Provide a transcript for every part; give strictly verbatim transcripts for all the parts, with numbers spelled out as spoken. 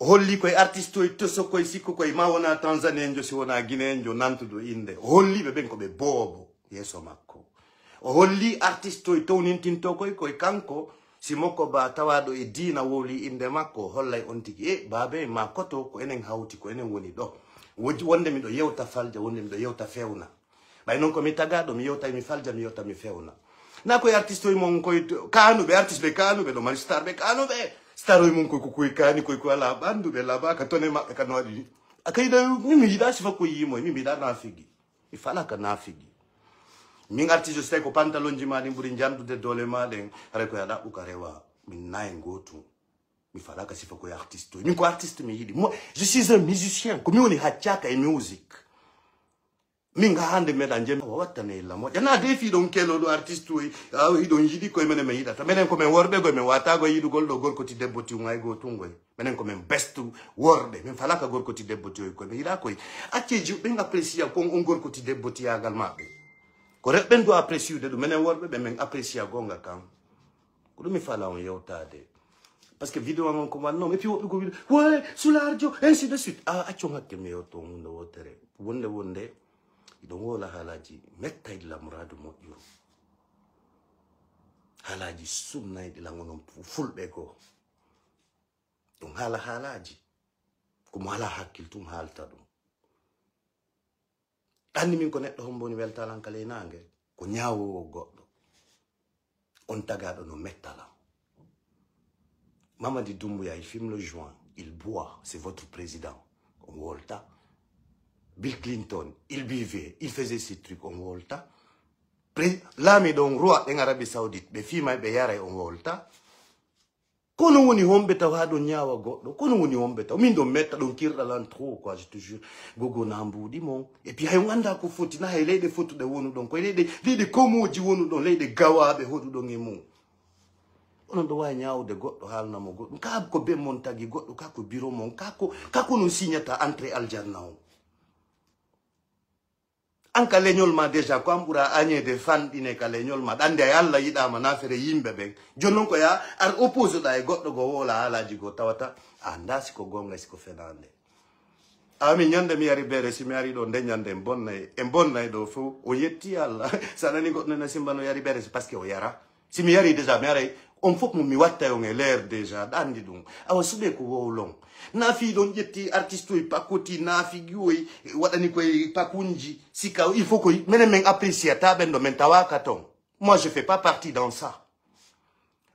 O holli koye artistoy toso koye sikko koye ma wona Tanzanienjo si wona Guinéenjo nantuɗo innde. O holli ɓe ɓen ko ɓe boobo yeeso makko. O holli artistoy townintinto koye koye kanko si mokko ba tawaɗo e diina wowli innde makko, o hollay on tigi, e baabe ma koto ko enen hawti, ko enen woni ɗo. Woji wonde miɗo yewta falja, wonde miɗo yewta fewna. Ɓay non ko mi tagaɗo, mi yewtay mi falja, mi yewta mi fewna. Na koye artistoy mon koye kanuɓe, artiste ɓe kanuɓe, ɗo mari star ɓe kanuɓe. Staroy mon koye ko koye kani, koye ko ala ɓandu, ɓe laɓa ka tone maɓɓe ka no waɗi. A kayda mi mi yiɗa sifa ko yimo, mi mi yiɗa nafigi. Mi fala ka nafigi. Min artiste so tawi ko pantalonji ma ɗin ɓuri jandude doole ma ɗen, haray ko ya ɗaɓɓu ka rewa. Min nayi gotum. Mi fala ka sifa ko artiste. Min ko artiste mi yiɗi. Moi, je suis un musicien. Ko mi woni haccaka e music. Min ga hande meɗa jemi. Awa wattane illa moƴƴa. Na defi ɗon kelo ɗo artiste o, awa hiɗon yiɗi koye menen men yiɗata. Menen ko men worɓe goy men watago yiɗugol ɗo gorko ti debbo ti un ay go tun goy. Menen ko men best worɓe. Men fala ka gorko ti debbo ti oy koye men yiɗa koye. Acce ju ɓen apprécier kon on gorko ti debbo ti yagal maɓɓe. Ko rewɓe ɓen do apprécier de ɗum. Menen worɓe ɓe men apprécier gonga kan. Ko ɗum mi fala on yewtade. Parce que vidéo an on ko wanno. Et puis woɓɓe go wiɗo, ouais, Soulard Diop, ainsi de suite. A accon hakke mi yewto hunde wotere. Wonde wonde, iɗon wola haalaji mettayɗi la muradu moƴƴuru. Haalaji sunnayɗi lan onon fu-, fulɓe goo. Ɗum haala haalaji. Ko mo ala hakkil tum haalta ɗum. Anndi min ko neɗɗo hombo woni weltalan kala e naange? Ko ñaawoowo goɗɗo. On tagaaɗo no mettalan. Mamadi Doumbouya, il fume le joint, il boit, c'est votre président. On wolta. Bill Clinton, il buvait, il faisait ses trucs, on wolta. Pré-, laamiiɗo on roi ɗen Arabie Saoudite, ɓe fiimay, ɓe yaray, on wolta. Kono woni homɓe tawa haɗo ñaawa goɗɗo? Kono woni homɓe tawa? Min ɗon metta ɗon kirɗa lan trop, quoi, je te jure. Gogo na mbuuɗi mon. Et puis hay on annda ko foti, na hay leyɗe fotuɗe wonu ɗon. Koye leyɗe, leyɗe komoji wonu ɗon, leyɗe gawaaɓe hoɗu ɗon e mum. Onon ɗo waawi ñaawude goɗɗo, haalna mo goɗɗum. Ka ko ben mon tagi goɗɗo, ka ko biro mon, ka ko, ka ko non signata entrée aljanna on. An ka leñol ma déjà, ko an ɓura añeede fanɗine ka leñol ma. Ɗande ay Alla yiɗaama nafere yimɓe ɓen. Jooni non ko ya ar oppose ɗa e goɗɗo go woola haalaaji go tawata a annda si ko goonga si ko fenaande. Awa min ñande mi yari beere, si mi ari ɗo nde ñande en bonnay, en bonnay ɗo fow. O yetti Alla. Sa nani goɗɗo nana simba no yari beere, c'est parce que o yara. Si mi yari déjà, mi aray, on fof mo mi watta on e leer déjà, ɗa anndi ɗum. Awa suɓe ko wowlon. Naafi ɗon ƴetti artiste oy pakoti, naafi ƴuwoy, waɗani koye pakunji, sika, il faut koye, menen men apprécier ta ɓen ɗo, men tawaka ton. Moi, je fais pas partie dans ça.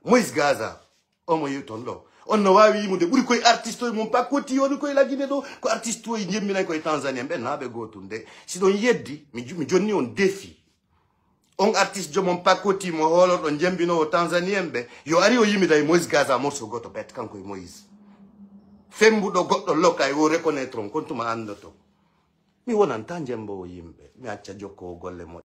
Moïse Gaza, omo yewi ton ɗo. On no waawi yimude, ɓuri koye artiste oy mon pakoti, woni koye Lagine ɗo, ko artiste oy jemminay koye Tanzanie, ɓen naaɓe gotum de. Si ɗon yeddi, mi ju-, mi jonni on défi. On artiste joom on pakoti mo hoolorɗo jembinoowo Tanzanien ɓe, yo ari o yimida e Moïse Gaza morceau goto bet kanko e Moïse. Fembuɗo goɗɗo loka e o reconnaître on, kon tuma anndoto. Mi wonanta jembowo yimɓe, mi acca jokkowo golle moƴƴe.